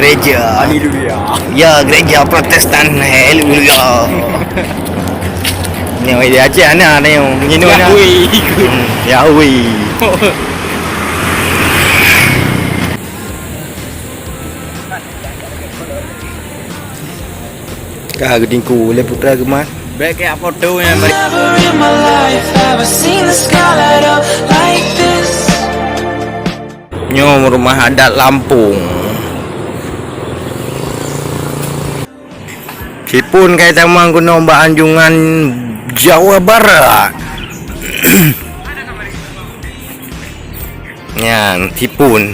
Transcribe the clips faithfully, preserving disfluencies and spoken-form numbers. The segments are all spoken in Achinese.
Gereja. Haleluya. Ya, gereja Protestan. Haleluya. Nyoe di Aceh na, nyoe. Nyoe na. Yahweh. Hmm, Yahweh. Ka geutingku lé putra geumat. Bèk kaya foto nyan. Never in my life ever seen the sky light up like this. Nyoe rumoh adat Lampung. Sipun kai tamong keunoe bak anjungan Jawa Barat. Nyan, sipun.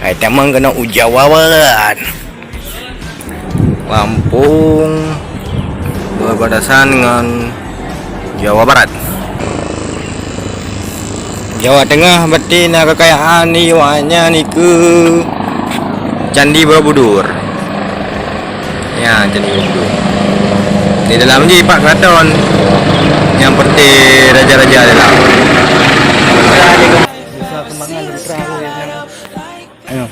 Kai tamong keunoe u Jawa Barat. Lampung berbatasan dengan Jawa Barat. Jawa Tengah berarti na kekayaan di awaknyan nikeue Candi Borobudur. Ya, Candi Borobudur. Di dalam je pat keraton. Nyang berarti raja-raja dalam. Ayo.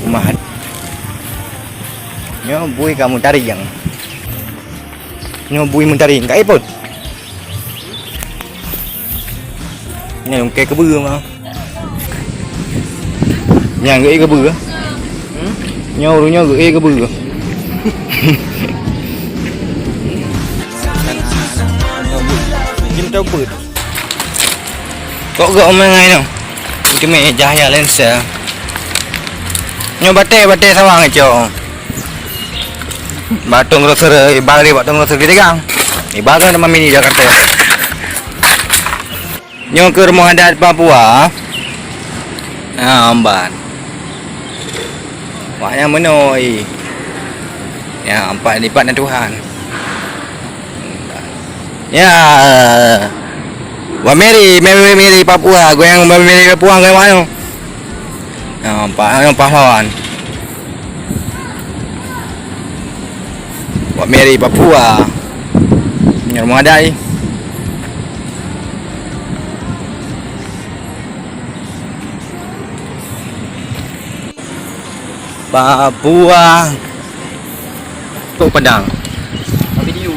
Rumah. Nyoe bui ka meutaring. Nyoe bui meutaring. Ka ipot. Nyoe lungkée keubeue mah. Nyang geuék keubeue. Nyoe ureueng nyoe geuék keubeue. Jim tau beuet. Kok gak umai ngai nyoe? Kami Cahaya Lensa. Nyoe batée, batée sawang cok. Batong Grocer, ibarat batong Grocer di Tegang. Ibarat nama mini Jakarta. Nyoe ke rumah adat Papua. Ha, amban. Wak nyang meunoe. Ya, empat lipat na Tuhan. Ya. Wak Mary, Mary, Mary Papua, goyang Mary Papua goyang mana? Ya, empat, empat lawan. Wak Mary Papua. Nyang meudai. Papua. Tok Padang. Video.